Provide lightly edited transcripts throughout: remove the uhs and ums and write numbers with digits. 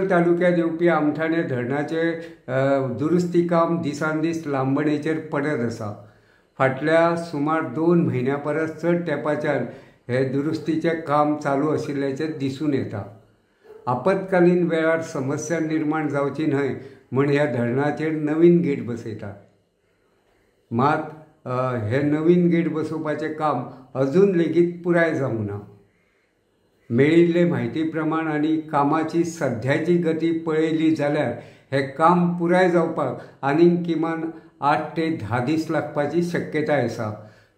दिवचल तालुक्यात येवपी आमठाणे धरणाचे दुरुस्ती काम दिसान दीस लांबणेचेर पडत आसा. फाटल्या सुमार 2 म्हयन्या परस चड तेंपाच्यान हे दुरुस्तीचें काम चालू आशिल्ल्याचें दिसून येता. आपत्कालीन वेळार समस्या निर्माण जावची न्हय म्हूण ह्या धरणाचेर नवीन गेट बसयतात. मात हे नवीन गेट बसोवपाचें काम अजून लेगीत पुराय जावंक ना. मेळिल्ले म्हायती प्रमाण आनी कामाची सध्याची गती पळयली जाल्यार हें काम पुराय जावपाक आनीक किमान 8 ते 10 दीस लागपाची शक्यताय आसा.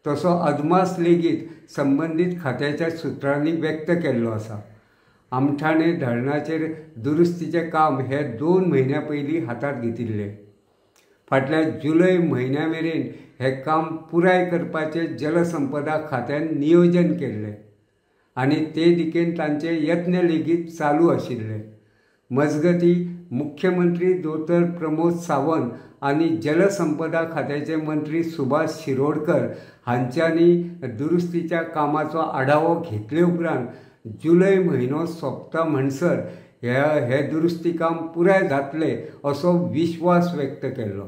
तसो अदमास लेगीत संबंदीत खात्याच्या सुत्रांनी व्यक्त केल्लो आसा. आमठाणे धरणाचेर दुरुस्तीचें काम हे 2 म्हयन्या पयलीं हातांत घेतिल्लें. फाटल्या जुलय म्हयन्या मेरेन हें काम पुराय करपाचें जलसंपदा खात्यान नियोजन केल्लें आनी ते दिकेन तांचे यत्न लेगीत चालू आशिल्ले. मजगती मुख्यमंत्री दोतोर प्रमोद सावंत आनी जलसंपदा खात्याचे मंत्री सुभाष शिरोडकर हांच्यांनी दुरुस्तीच्या कामाचो आढावो घेतले उपरांत जुलय म्हयनो सोंपता म्हणसर हे दुरुस्ती काम पुराय जातलें असो विश्वास व्यक्त केल्लो.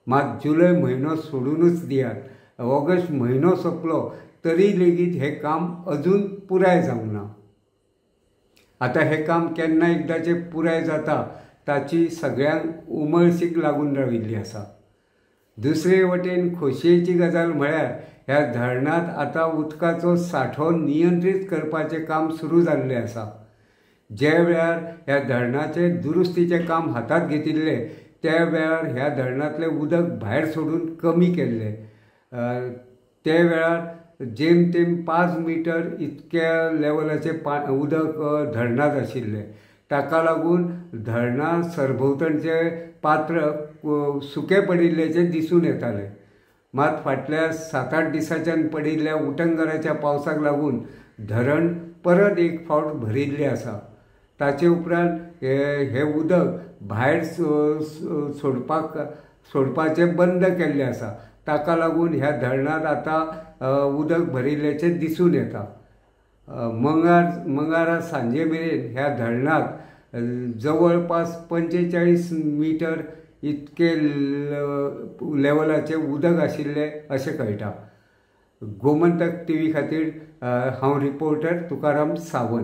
मात जुलय म्हयनो सोडूनच दियात, ऑगस्ट म्हयनो सोंपलो तरी लेगीत हें काम अजून पुराय जावंक ना. आतां हें काम केन्ना एकदाचें पुराय जाता ताची सगळ्यांक उमळशीक लागून राविल्ली आसा. दुसरे वटेन खोशयेची गजाल म्हळ्यार ह्या धरणांत आतां उदकाचो सांठो नियंत्रीत करपाचें काम सुरू जाल्लें आसा. ज्या वेळार ह्या धरणाचें दुरुस्तीचें काम हातांत घेतिल्लें त्या वेळार ह्या धरणांतलें उदक भायर सोडून कमी केल्लें. त्या वेळार जेमतेम 5 मिटर इतक्या लेवलाचें उदक धरणांत आशिल्लें. ताका लागून धरणा सरभोंवतणचें पात्र सुकें पडिल्ल्याचें दिसून येतालें. मात फाटल्या 7-8 दिसांच्यान पडिल्ल्या उटंगराच्या पावसाक लागून धरण परत एक फावट भरिल्लें आसा. ताचे उपरांत हें उदक भायर सोडपाचें बंद केल्लें आसा. ताका लागून ह्या धरणांत आतां उदक भरिल्ल्याचें दिसून येता. मंगळारा सांजे मेरेन ह्या धरणांत जवळपास 45 मिटर इतके लेवलाचें उदक आशिल्लें अशें कळटा. गोमंतक टीव्ही खातीर हांव रिपोर्टर तुकाराम सावंत.